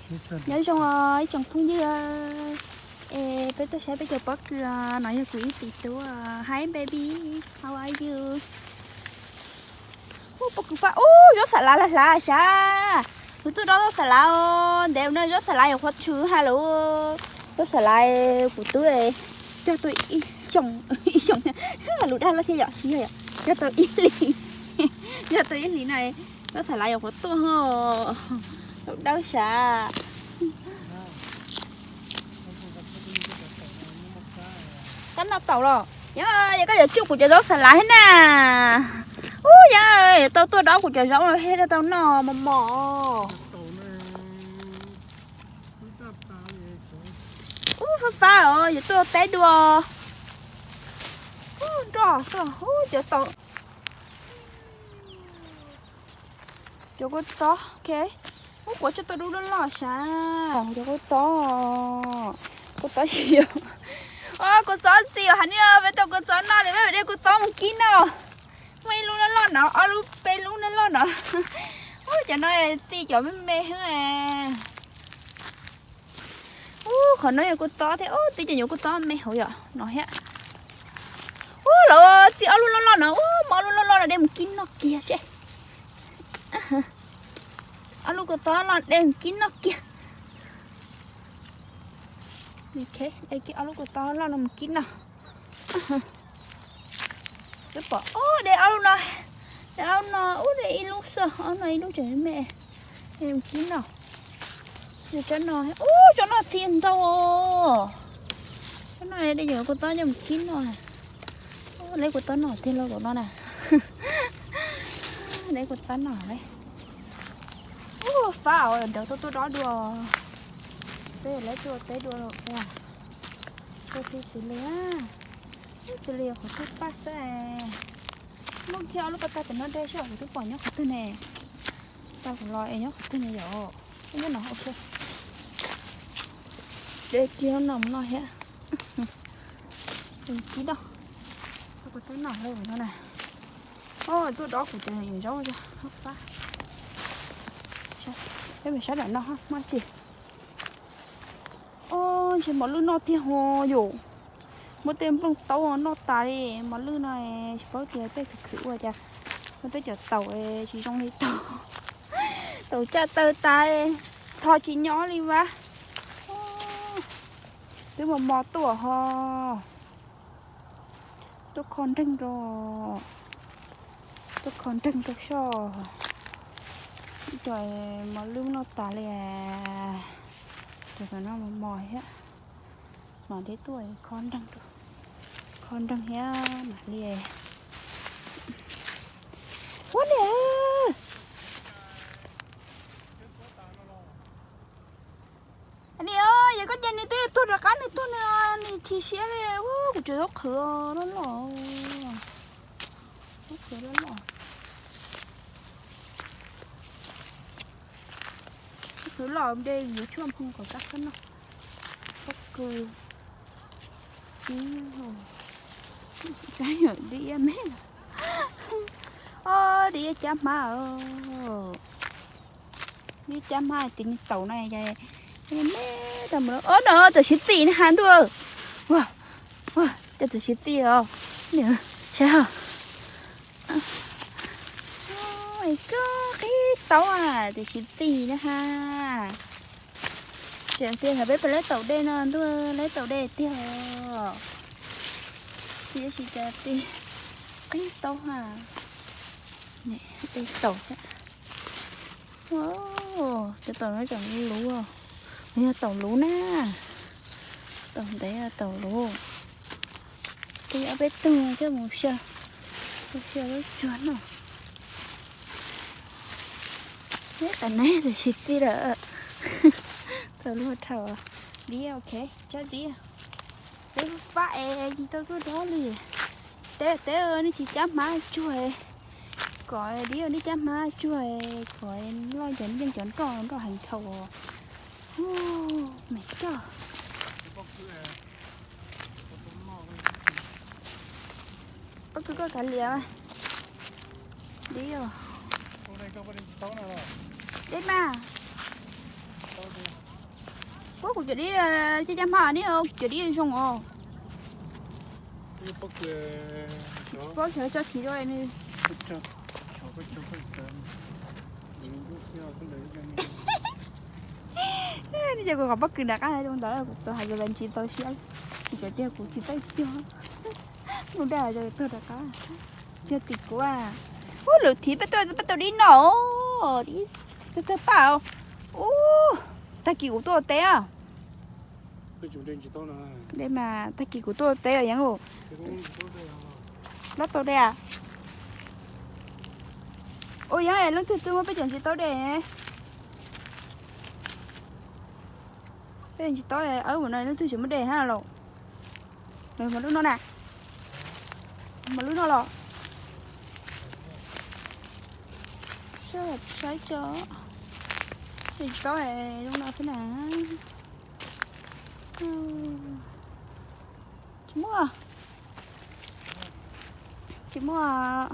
Nyob zoo ib tsoom phooj ywg, es peb tuaj saib peb cov pob kws no, yog kuv ib txiv tub. Hi baby, how are you? Ub, pob kws fab, ub, zaub xav lav lag hlav sav. Kuv tuaj dob zaub xav lav os, ntev no zaub xav lav yuav qhuav tshwm ha lawm. Zaub xav lav kuv twb cog tau ib xyoos, ib xyoos, lus dag loj thiab yom, tsis yog yom, cog tau ib hlis, cog tau ib hlis na, zaub xav lav yuav qhuav tuaj ho, tau dawb sav. Koj noj taum los? Yog, yog koj yuav tsuj kuv cov zaub xav lav thiab na. Ub, yog yuav tau tuaj dob kuv cov zaub no thiab tau noj mos mos. Ub, fab fab os, yuav tuaj teb dua. Ub, nroj xwb, ub, cov taum, cov kua txob, ok. Ub, kuv tsuj tau dub loj loj sav, cov kua txob, kua txob yos, o, kua txob ntxim os, hais nej peb tau kua txob noj li, peb de kua txob mus kib noj. Muaj ib lub loj loj no, ob lub peb lub loj loj no. Ub, cov no txi cov me me xwb. Ub, qhov no yog kua txob thiab, ub, twb cov nyuam kua txob me hauv yom, no thiab. Ub, lawv txi ob lub loj loj no, ub, muab ob lub loj loj no de mus kib noj kiag seb. Ob lub kua txob no de mus kib noj kiag. Ok, de ob lub kua txob loj no mus kib noj. Twb pom, ub, de ob lub no, de ob no, ub, de ib lub xwb, ob no ib lub tseem me. De mus kib noj. Tsob no, ub, tsob no txi ntau. Tsob no de cov kua txob coj mus kib noj. Ub, leb kua txob noj tiag lauj zaum no na. Leb kua txob noj lauj. Ub, fab os, nrog tuaj tuaj dob dua. Peb lawv tuaj teb dua los ua. Tuaj txi txiv lws, txiv lws qhov twg paj xwb. Muab kiag ob lub pas tag tam no de seb qhov twg pom nyob qhov twg ne. Tau kuv los es nyob qhov twg ne yom. Nyob no, ok. De kiag no mus noj thiab. Kib doj, kua txob noj lawm no na. Tuaj dob kuv cov zaub, fab. Peb mus saib daim no muaj tsi. Ob, ntshe mos lwj noj tiag ho yom. Muab tej nplooj taub noj tas li. Mos lwj no tsis paub tias tej khwv khwv ua cas muab tej cov taum tsis zoo li taum, taum caj taw tas, txho tsis nyob li vas. Twb mos mos tuaj ho. Tuaj kho nreeg rau, tuaj kho nreeg rau soj. Cov mos lwj noj tas li. Cov no mos mos thiab. Mam li tuaj kho nreeg rau, kho nreeg thiab mam li. Ua niam, niam, yog koj ces nws twb tuag rov qab nws tuag, nws, nws chim siab li. Ua, kuv tseem zaub qhwv loj loj, zaub qhwv loj loj. Zaub qhwv loj de yuav tshuaj nphoo kom kab xab noj. Pob kws, dib, dib me, dib cab hmab, dib cab hmab, tis ni taum na, me tau mus. Ob, no txawm siv txim na has ntuj. Ua, ua, cas txawm siv txim os. Saib ho. Koj qib taub a, txawm siv txim na ha. Tseem tias thaum peb pem leb taum dej no ntuj, leb taum dej tiag. Tsis tsis cas txawm qib taub ha. Dej taum thiab. Cov taum no tseem luv, yog taum luv na. Taum ntev taum luv. Peb ob peb tug coj mus xyaw, mus xyaw lub tsuag noj. Neb tas neb txawm siv txim lawm. Txawm luag dhau. Dib, ok, tsob dib. Peb fab es tsis tau tuaj dob li. Teb teb nej tsis cab hmab tsuag, kom dib nej cab hmab tsuag, kom loj cov yeej cov nroj nroj heev dhau. Me coj. Pob kws koj kav liam. Dib os. Dib mas. Kuv cov dib caj caj hmab ne, kuv cov dib zoo os. Paub xyov tso chiv rau nws. Nws ces kuv qhov pob kws nram qab zoo ntawd kuv tus hais tias ntsis tau siab, kuv cov tiag kuv tsis tau cog. Mus daj zoo tuag rov qab. Cog tim kuv. Ub, lwm thib peb tuaj peb tau dib no, dib tawg paj. Ub, tag kis kuv tuaj ua teb a. Dej mas tag kis kuv tuaj ua teb os Yeeb. Lob tau dej a. Ua Yeeb, leej twg twb muab peb cov ntsis taub dej. Peb ntsis taub awb mus no leej twg tsis muaj dej hab los. Mas lub no na. Mas lub no los. Saib, saib tso. Ntsis taub zoo no xwb na. Tsis muaj. Tsis muaj.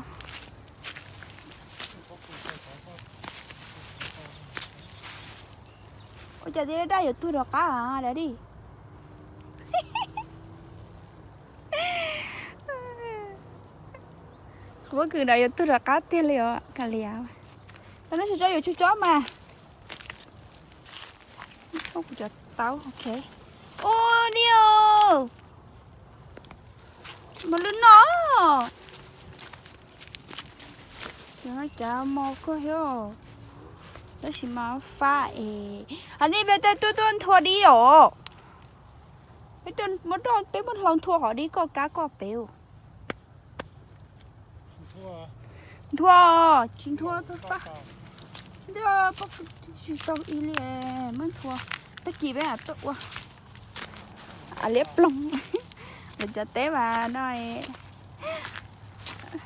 Ua cas tias daj yuav tuag rov qab a, dab di. Qhov pob kws no yuav tuag rov qab tiag li os, kav liam. Tau neb sawv tso yuav tsug tsob mas. Kuv cov taub, ok. Ua ni os. Mas lub no. Cov no cav mos kawg thiab. Tab sis mas fab es, a, nej peb tuaj tuaj nthua dib os. Peb tuaj muab roj, peb muab hlau nthua qhov dib koj kab koj pem. Nthua, tsis nthua fab. Nthua, tsis tau ib li, muab nthua. Tag kis peb tuaj ua liab ploog. Lawv cov teb mas no,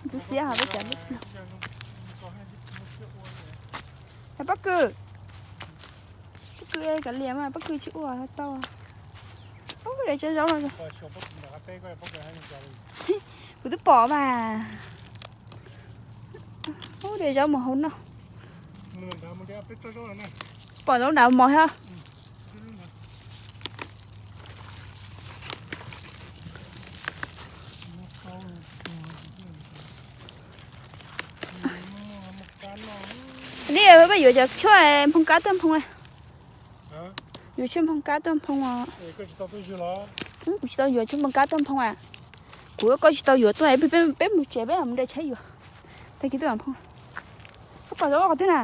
kuv xiab hos peb cov liab ploog. Pob kws, pob kws kav liam mas pob kws tsis ua tau. Ub, de tsob zaub no. Kuv twb pom mas. Ub, de zaub mus hauv no. Pom zaub nrad mos thiab. Ni peb yuav cov tshuaj nphoo kab tuaj nphoo. Yuav tshuaj nphoo kab tuaj nphoo os. Kuv tsis tau yuav tshuaj nphoo kab tuaj nphoo a. Kuv koj tsis tau yuav tuaj, peb mus tsev peb mus de tshaib yuav. Tag kis tuaj nphoo. Koj pom zaub qhov twg na?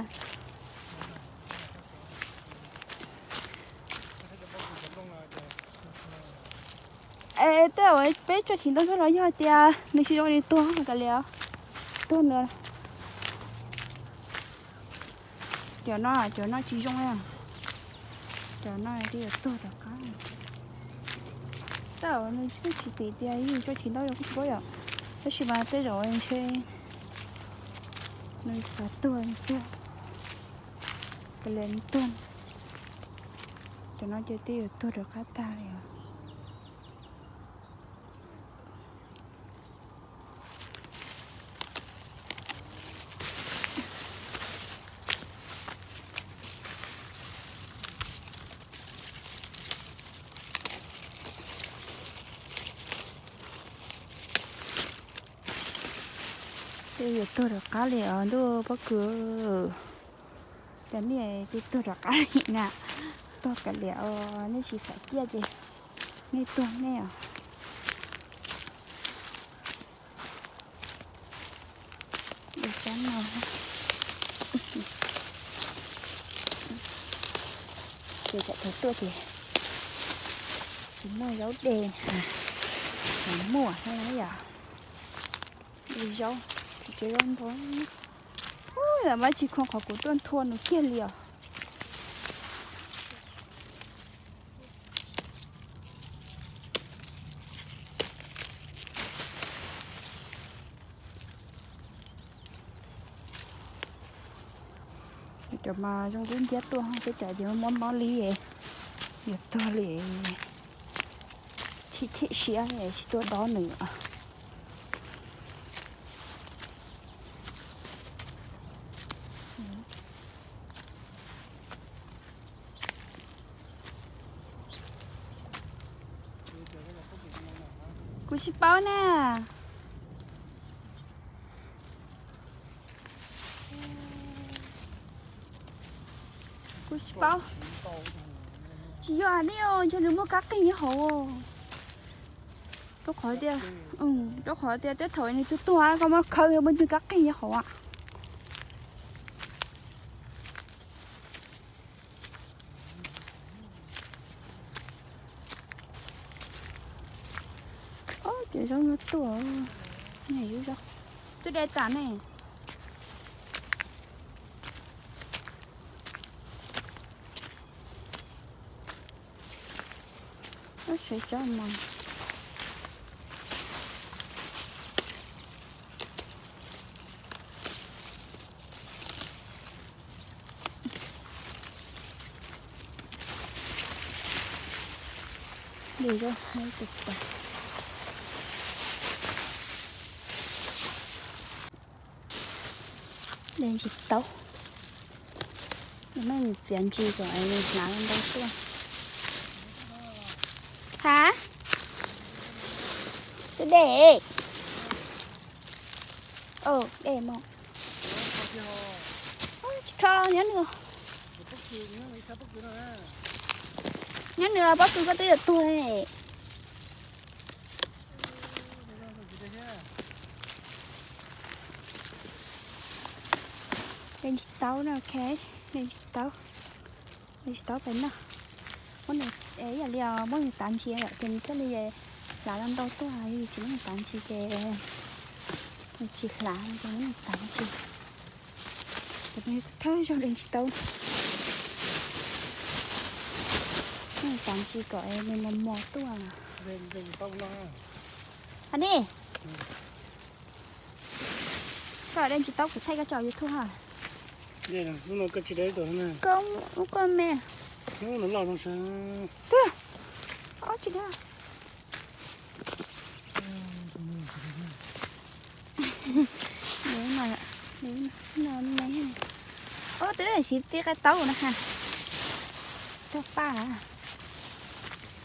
Es tej zaum peb tso chiv ntau xwb los yog tias nws tsis zoo li tuag kav liam. Tuag nws. Cov no, cov no tsis zoo li. Cov no twb yuav tuag rov qab. Tej zaum nws tsis tim tias yus tso chiv ntau yus kuj tsis paub yom. Tab sis mas tej zaum ntshe nws xav tuag tuag. Kav liam tuag. Cov no ces twb yuav tuag rov qab tag li os. Twb yuav tuag rov qab li os ntuj pob kws. Cov nej twb tuag rov qab li na. Tuag kav liam os, nej tsis xav ciaj ces nej tuag nej os. Cov no, ces tsam tuaj ces tsis muaj zaub de, tsis muaj thiab yom. De zaub, tsis tsev zaub ntau. Lam mab tsis khoom qhov kuv tuaj nthua nws kiag li os. Cov mas zoo dub nciab tuaj, peb cov ces mob mob li, yuav tuag li. Chim chim siab tsis tuaj dob nws. Kuv tsis paub na. Kuv tsis paub. Tsis yog ne, ntshe nws muaj kab qeeg nyob hauv. Rau qhov tias, rau qhov tias tej thaum nws tuag tuag koj muab khawb muaj ntwg kab qeeg nyob hauv. Ob, cov zaub no tuaj, twb de tas ne. Ob, sawv tsob mas. De ntsis taub, nej txiav ntsis kom nws hlav ntau tuaj. Ha? Twb de. Dej mog. Tsis kho nyob nws. Nyob nws pob kws koj twb yuav tuag. De ntsis taub na, ok. De ntsis taub. De ntsis taub pem no. Muab nws, ib yam li muab nws tav ntsis yom, ces nws thiaj li hlav ntau tuaj, yog tsis muab nws tav ntsis ces nws tsis hlav, ces muab nws tav ntsis. Ces nws thawj zaug de ntsis taub. Muab nws tav ntsis kom nws mos mos tuaj. Hais ni. Koj de ntsis taub kuv thaij koj tso YouTube ha. Koj ub koj me. Twb, ob tsis da. Ob, twb siv txij qaib taub na ha. Tag paj.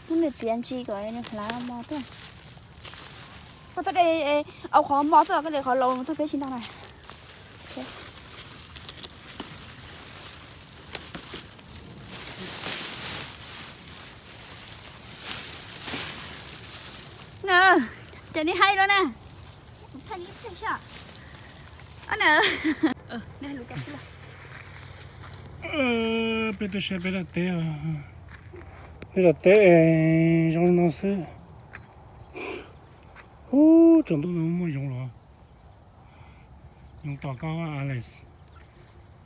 Muab nws txiav ntsis kom nws hlav mos tuaj. Koj txhob de, au qhov mos xwb, koj de qhov laus txog peb tsis ntau na. Na, ces nws hais lawm na. Peb tuaj saib peb daim teb, peb daim teb zoo li no xwb. Ub, tsaus ntuj no muaj yoov los. Yoov tom koj Alex.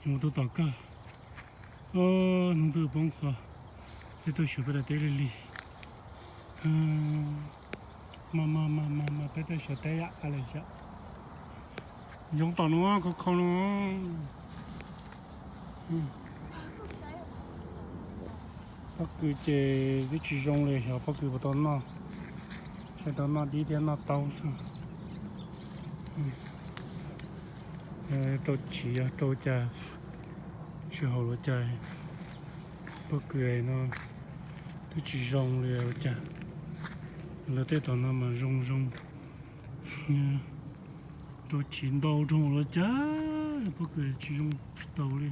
Yoov tus tom kawg. Hnub twb poob qho, peb tuaj xyuas peb daim teb lig lig. Mas mas mas mas peb tuaj xyuas teb yom Alex yom. Yoov tom no, khov kho no. Pob kws ces twb tsis zoo li, xyov pob kws puas tau noj. Saib tau noj dib thiab noj taub xwb. Rau chiv yog rau cas tsis haum los cas, pob kws no twb tsis zoo li los cas. Lawv tej tom no mas zoo zoo. Rau chiv ntau dhau los cas, pob kws tsis zoo tsis taus li.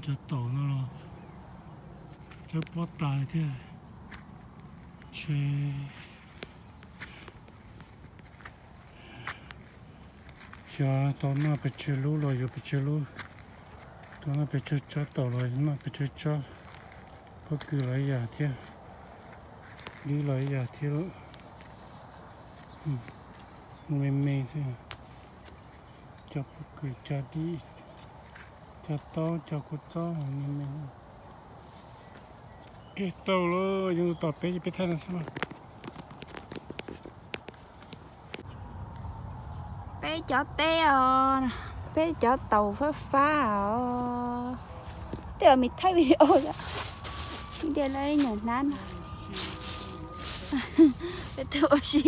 Cov taum no los tsawb pob tas thiab. Ntshe xyov tau noj pes tsawg lub los yuav pes tsawg lub, tau noj pes tsawg tsob taum los noj pes tsawg tsob. Pob kws los ib yam thiab, dib los ib yam thiab. Mus me me xwb, cov pob kws, cov dib, cov taub, cov kua txob me me. Kiag tau lawm, yoov tom peb ces peb thaij no xwb mas. Peb cov teb os, peb cov taum fab fab os. Tej zaum mis thaij video yom. Ib diav lawv nyuam hnab no. Peb tuaj ua si.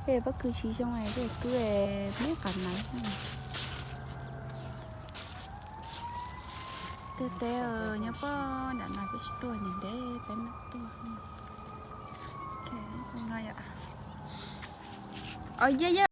Peb pob kws tsis zoo es peb twb muab qas maiv. Tej teb nyob pob nram no peb tsis tuaj, ntev ntev peb mam tuaj. Ov, yaj yaj